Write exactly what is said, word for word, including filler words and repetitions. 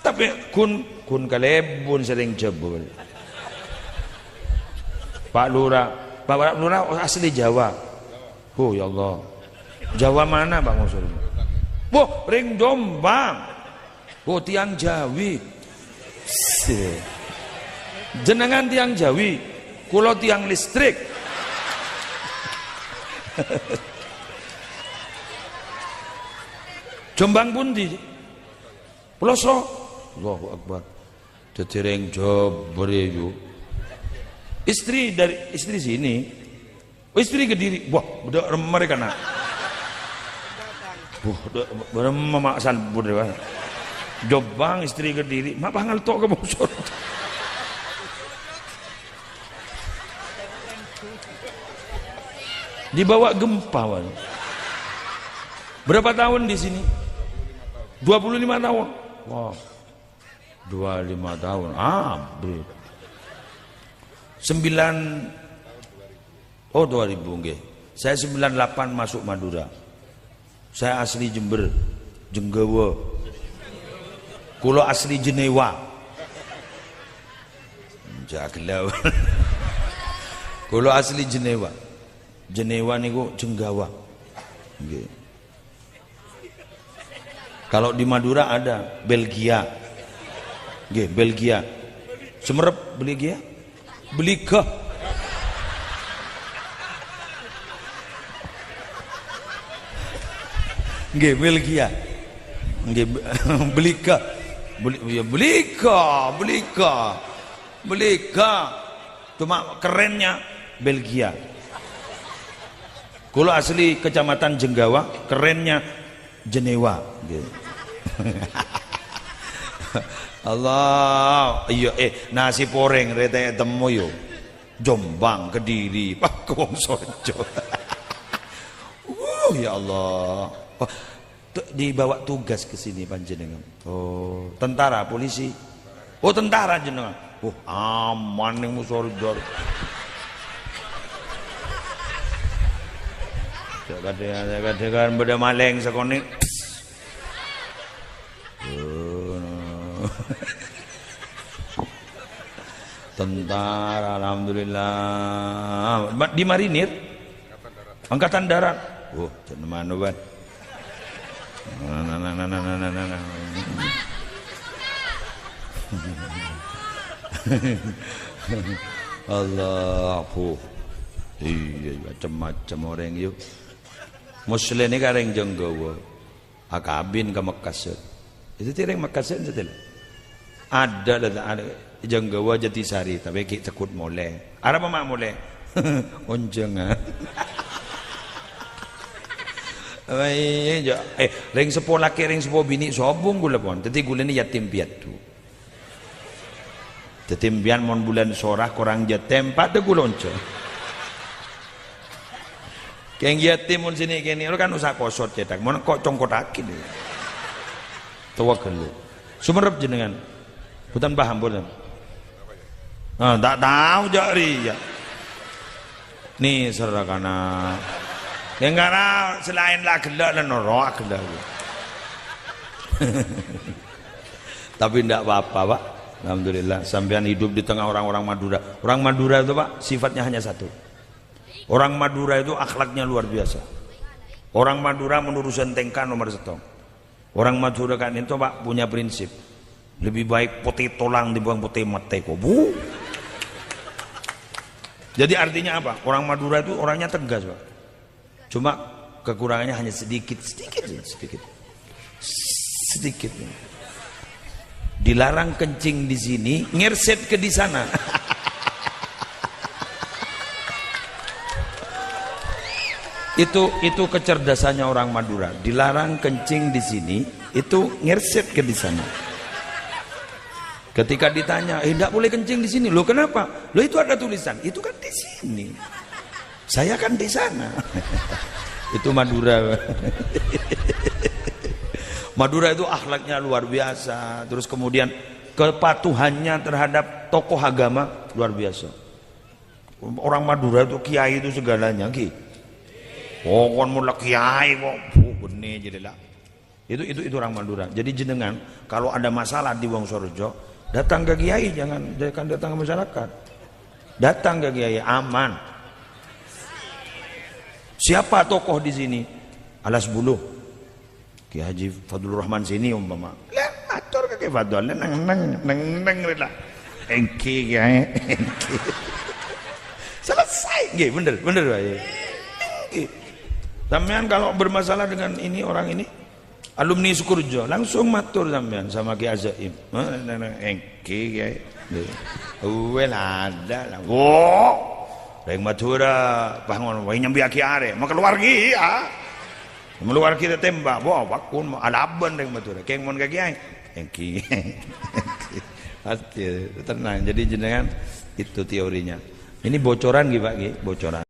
Tapè ghun, ghun kalèbun sè rèng Jhâbâ. Pak Lurah, Pak Lurah asli Jawa. Oh, ya Allah. Jawa mana, Pak Mansur? Wah, rèng Jombang. Oh, tiang Jawi. Sè. Jenengan tiang Jawi, kula tiang listrik. Jombang pundi? Pelosok. Allahu Akbar. Dhâddhi rèng Jhâbâ rèya. Istri dari, istri sini. Oh, istri Kediri. Wah, bâdâ remma rè kana'. Wah, bâdâ remma ma' salbut rè, wah. Jombang istri Kediri, ma' pangalto' ka Poso. Dibawa gempa, wah. Berapa tahun di sini? Dua puluh lima tahun. Wah. Dua lima tahun, abit. Sembilan, oh, dua ribu, nggih. Saya sembilan delapan masuk Madura. Saya asli Jember, Jenggawa. Kula asli Jenewa. Jagelawan. Kula asli Jenewa. Jenewa niku Jenggawa. Nggih. Kalau di Madura ada Belgia. Nggih, Belgia. Sumerep Belgia? Beliga. Nggih, Belgia. Nggih, Beliga. Beli-, ya, Beliga, Beliga. Beliga. Cuma kerennya Belgia. Kula asli Kecamatan Jenggawa, kerennya Jenewa. Nggih. Allah, iya, eh, nasi goreng rè ta' temu yo. Jombang, Kediri, Pak, Wong Sojo. Uh, ya Allah. Wah, Te-, dibawa tugas ke sini panjenengan. Oh, tentara, polisi. Oh, tentara jenengan. Oh, aman ning Musoridor. Kadang-kadang bâdâ malèng sakonè'. Oh, no. Tentara, alhamdulillah. Ma-, di marinir? Angkatan Darat. Wah, jhâ' mano, Bân. Allah, bu. Iyâ, macem-macem orèng, yuk. Muslim nèka rèng Jenggawa. Akabin ka Mekkaser. Itu ti rèng Mekkaser setel. Ada lah, ada. Jenggawa Jatisari, tapè ghi' tegghut molè. Arapa ma' molè? Onjhângan. Wah, iyâ, jhâ'. Eh, rèng seppo lakè', rèng seppo binè' sobung ghulâ pon. Dhâddhi ghulâ nè yatim piatu. Dhâddhi, empèyan mon bulân sora korang jhâtem, padâ ghulâ onjhâng. Kèng yatim mon sè nè' kènè' lo kan usa kosot cètak, mon ko' congkottaghi. Towa ghâllu. Sumerep jenengan. Bhunten paham, bhunten? Ah, ta' tao jhâ' rèya. Nèser kana'. Kèng kana' sè laèn la ghellâ' la noro' ghellâ'. Tapi ndak apa-apa, Pak. Alhamdulillah, sampèyan hidup di tengah orang-orang Madura. Orang Madura itu, Pak, sifatnya hanya satu. Orang Madura itu akhlaknya luar biasa. Orang Madura meneruskan tingkah nomor satu. Orang Madura ka'dinto, Pak, punya prinsip. Lebih baik putih tulang dibanding putih mata, kok, Bu. Jadi artinya apa? Orang Madura itu orangnya tegas, Pak. Cuma kekurangannya hanya sedikit, sedikit, sedikit. Sedikit. Dilarang kencing di sini, ngerset ke di sana. Itu, itu kecerdasannya orang Madura. Dilarang kencing di sini, itu ngerset ke di sana. Ketika ditanya, "Eh, ndak boleh kencing di sini." "Loh, kenapa?" "Loh, itu ada tulisan." "Itu kan di sini. Saya kan di sana." Itu Madura. Madura itu akhlaknya luar biasa. Terus kemudian kepatuhannya terhadap tokoh agama luar biasa. Orang Madura itu kiai itu segalanya, ki. Oh, kon mula kiai kok, bu, benih jadi lah. Itu itu itu orang Madura. Jadi jenengan kalau ada masalah di Wonosorejo, datang ke kiai, jangan jangan datang ke masyarakat. Datang ke kiai, aman. Siapa tokoh di sini? Alas Bulu. Kiai Haji Fadlur Rahman sini umpama. Lah, matur ke Kiai Fadl, neng neng neng neng rela. Engki kiai, engki. Selesai, nggih, bener, bener, Pak. Engki. Sampean kalau bermasalah dengan ini orang ini, alumni Sukorejo, langsung matur sampean sama Kiai Azaim. Hah, neng, neng, engki kiai. Nggih. Uwel ada lah. Wo. Reng Madura, pas ngono, wae nyambi aki are, mau keluar ki ya. Keluar kita tembak, wah, wakun, alaban reng Madura. Keng mon kaki ai. Engki. Pasti, tenang. Jadi jenengan itu teorinya. Ini bocoran gitu, Pak, gitu. Bocoran.